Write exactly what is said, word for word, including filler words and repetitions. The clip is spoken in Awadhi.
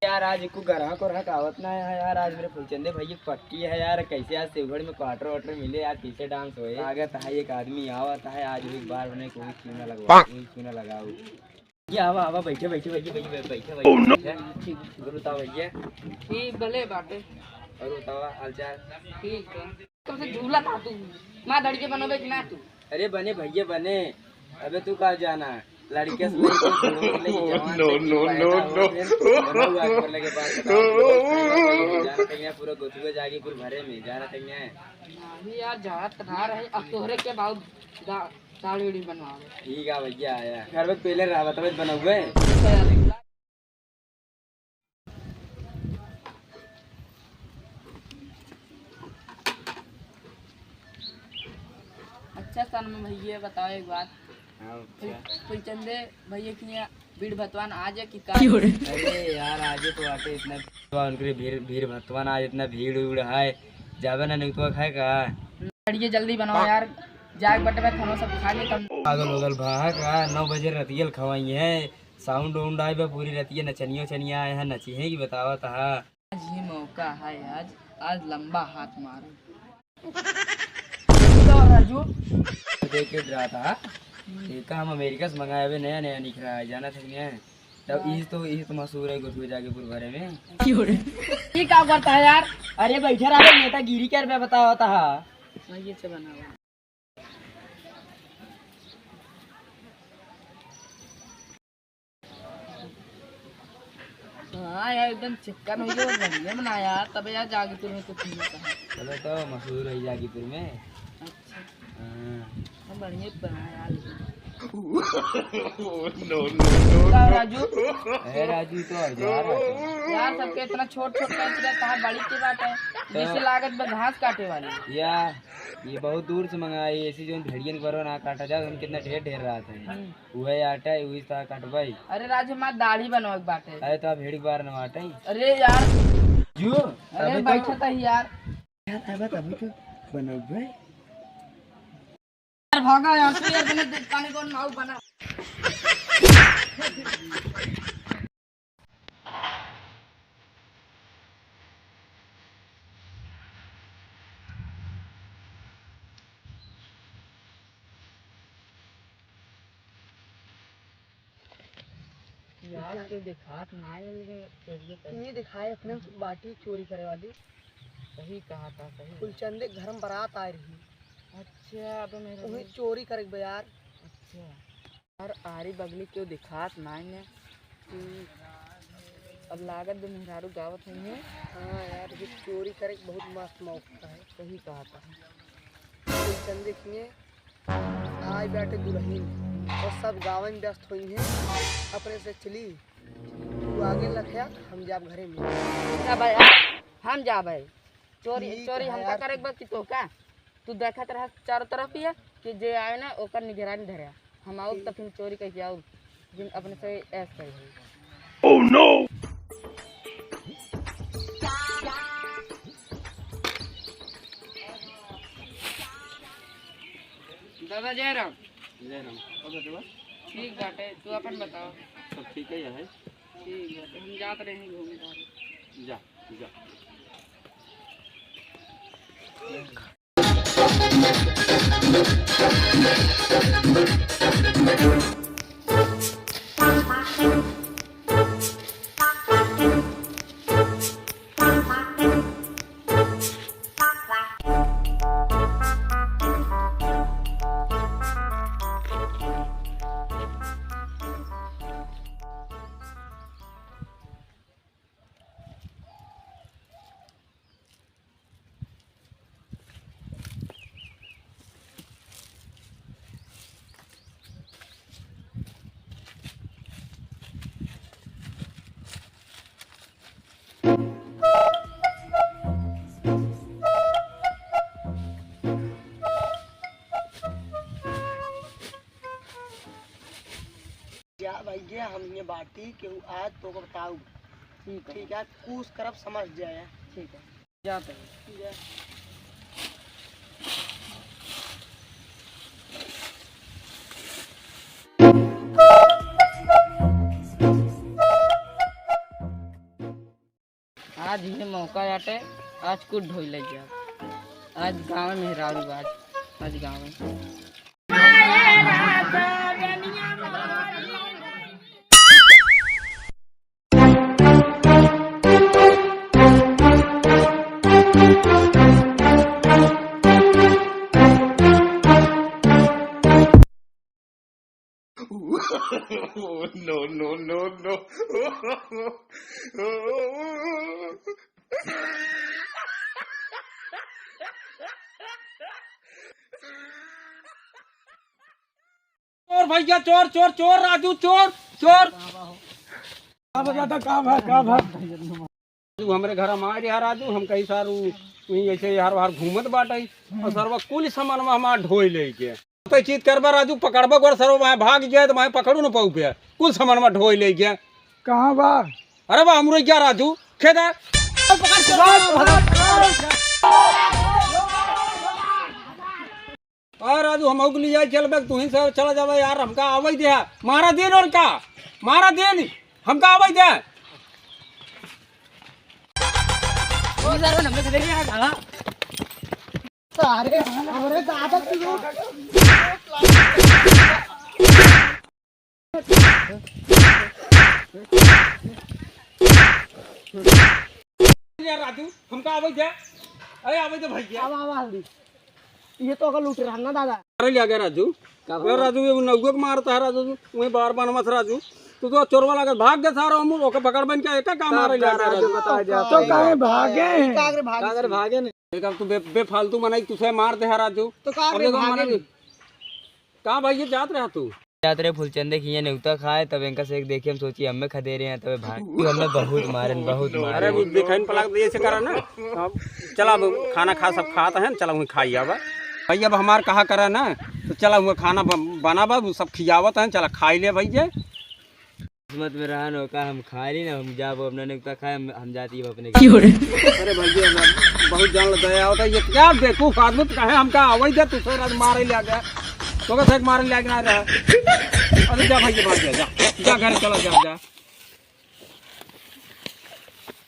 यार, आज एको ग्राहक व्राहक आवत ना है यार। आज मेरे फुलचंदे भैया की पट्टी है यार। कैसे आज सेवघर में quarter वाटर मिले यार, कैसे dance होए। लागत है एक आदमी आवत है आज, एक बार उन्हें कोई क्यों ना लगवा, कोई क्यों ना लगाओ। ये आवा, आवा, बैठे, बैठे, बैठे, बैठे, बैठे, बैठे। Oh, no। ठीक, गुरु ताऊ भैया। ठीक, भले बाटे। और बतावा हालचाल? ठीक है। तुमसे झूला था तू, माँ दड़िके बनोबे कि ना तू? अरे बने भैया बने, अबे तू का जाना, लड़के से लेके बूढ़ो से लेके जवान तक की पैदा हुआ है। No, no, no, no। बना हुआ है, बोलने के बाद बताओ, जाना कहीं पूरा गोतुआ जागी पूरे भरे में, जाना कहीं है। नहीं यार, जात ना रहे, अब तोहरे के बाबू दा-, दाढ़ी उड़ी बनवावे। ठीक है भैया, आया। घर में पहले रहा, बतावे बनौबे। अच्छा, सनम भैया, बताओ एक बात। हाँ, अच्छा। फुल-, फुलचंदे भैया के यहाँ बीड़ भतवान आज है कि का? क्यों रे? अरे यार, आज ही तो आटे इतना, उनके भीड़, भीड़ भतवान आज इतना भीड़ उड़ है, जाबे ना नहीं तो खाए का? अरे ये जल्दी बनाओ यार, जाग बटे में खाना सब खा ले तब। पागल होगल भा का, नौ बजे रतियल खवाई है, sound वाउंड आए बा पूरी रतिया, नचनिया उचनिया आए हैं, नची है कि बतावा तहा। आज ही मौका है, आज, आज लंबा हाथ मारो। तो राजू। देख के डरा था, देखा हम अमेरिका से मंगाए हुए नया नया निकला है, जाना था कि नहीं? तब हाँ। ई तो, ई तो मशहूर है गोतुआ जागी पूरे भरे में। क्यों रे? ये का करता है यार? अरे बैठे रहो, नेतागिरी कर बे बतावा था। हाँ, ये से बना हुआ। हाँ यार, एकदम चिक्कन हो गया, बढ़िया बना यार। तबे यार जागीपुर में तो पीना था। चलो तो मशहूर है जागीपुर में। अच्छा। हाँ। हम बढ़िया बना यार। No, no, no, का no। राजू? ए राजू, तो और जा रहा है। यार, सबके इतना छोट छोट कैंची रहता है, बड़ी की बात है। तो जैसे लागत बा घास काटे वाली। या, ये बहुत दूर से मंगाई, ऐसी जो भेड़ियन के बरवा ना काटा जाए, हम कितना ढेर ढेर रहत है। हम्म। उहे आटा है, उही सा काटबाई। अरे राजू, हमार दाढ़ी बनवावे के बाटे। अरे तो आप भेड़ी के बार ना आटा ही। अरे यार। जो? अरे अबे तो बैठा था यार। यार, अबे तो अभी तो बनौबे। यार भागा यहाँ से यार, मैंने दुकान को नाव बना। यार, तो देखात ना है, लेकिन ये दिखाए अपने बाटी चोरी करे वाली। सही कहा था, सही। फुलचंदे घर में बारात आ रही। अच्छा, अब मेरे वही चोरी करे बे यार। अच्छा। यार, आरी बगली क्यों दिखात नाई ने कि अब लागत बे मेहरारू गावत नहीं है। हाँ यार, ये चोरी करे के बहुत मस्त मौका है। सही कहा था। फुलचंदे किए आए बाटे दुलहिन और सब गावन व्यस्त होई हैं अपने से चली। तू आगे लखया, हम जाब घरे में। ना भाई, हम जाब है। चोरी, ठीक चोरी है हमका यार। करे के बा कि तो का? तू देखत रह चारों तरफ ही है कि जे आए ना ओकर निगरानी धरे। हम आउब ठीक। त फिर चोरी करके आउब, फिर अपने से ऐश करी। Oh no! दादा जय राम। जय राम। और बतावा? ठीक बाटे, तू अपन बताओ। सब ठीक है, है? ठीक बाटे, हम जात रहे हैं घूमे बाहर। जा, जा। जा भैया, हम ये बाटी केहू आज तो को बताऊ। ठीक है। ठीक है, कुछ करब समझ जाए। ठीक है, जाते हैं। जा। आज इहे मौका बाटे, आज कुछ ढोई लग गया। आज गाँव में मेहरारू आज, आज गाँव में। No, no, no, no। चोर भैया, चोर, चोर, चोर, राजू, चोर, चोर। का बा दादा, का बा, का बा? तू हमरे घर में आ रहा राजू, हम कही सारू तू ही ऐसे यार बाहर घूमत बाटे और सरवा कुल सामान में हमार ढोई ले गए। तो चीत करबा राजू, पकड़बा गोर सरवा वहाँ भाग जाए तो वहाँ पकड़ू न पाऊ पे, कुल सामान में ढोई ले गए। कहाँ बा? अरे बा हमरो क्या राजू, खेदा। आ राजू, हम के लिए चलबे, तू ही से चला जाबे यार, हमका आवै दे। मारा दिन और का? मारा दिन, हमका आवै दे। सारे, अरे दादा, तू लोग। यार राजू, हमका आवै दे। अरे आवै दे भैया। आवा, आवा, हल्दी। ये तो अगर लूट रहा ना दादा। अरे ले आ गया राजू। का यार भला? राजू, ये नौगो के मारता है राजू, वही बार बनमत राजू। तू तो चोरवा लागत, भाग गए सारा अमूल, ओके पकड़ बन के एका काम का, मारे ले आ गया राजू, राजू। बता जा। तो काहे भागे हैं? का करे भागे? का करे भागे नहीं? एक अब तू बे-, बेफालतू मनाई, तुसे मार दे है राजू। तो का अब करे देखो भागे मना नहीं? का भाई, ये जात रहा तू? जात रहे फुलचंदे की ये नेवता खाए, तब इनका से एक देखी, हम सोची हमें खदेरे हैं, तबे भाग। तू हमें बहुत मारन, बहुत मारे। अरे, वो देखइन पलक दे, ऐसे करा ना। अब चला, अब खाना खा, सब खात हैं, चला वहीं खाई आवा। भाई, अब हमार कहा करा ना, तो चला हुआ खाना ब-, बना बा, वो सब खियावत हैं, चला खाई ले भैया। किस्मत में रहा न का, हम खा ली ना, हम जाब अपना नेवता खाए, हम, हम जाती है अपने। क्यों रे? अरे भैया, बहुत जान दया होता है, ये क्या बेवकूफ आदमी, तो कहे हमका आवै दे, तुसे राज मारे ले आ गया, तो कैसे मारे ले आ गया रहा? अरे जा भैया, भाग जा, जा, जा घर चला, जा, जा।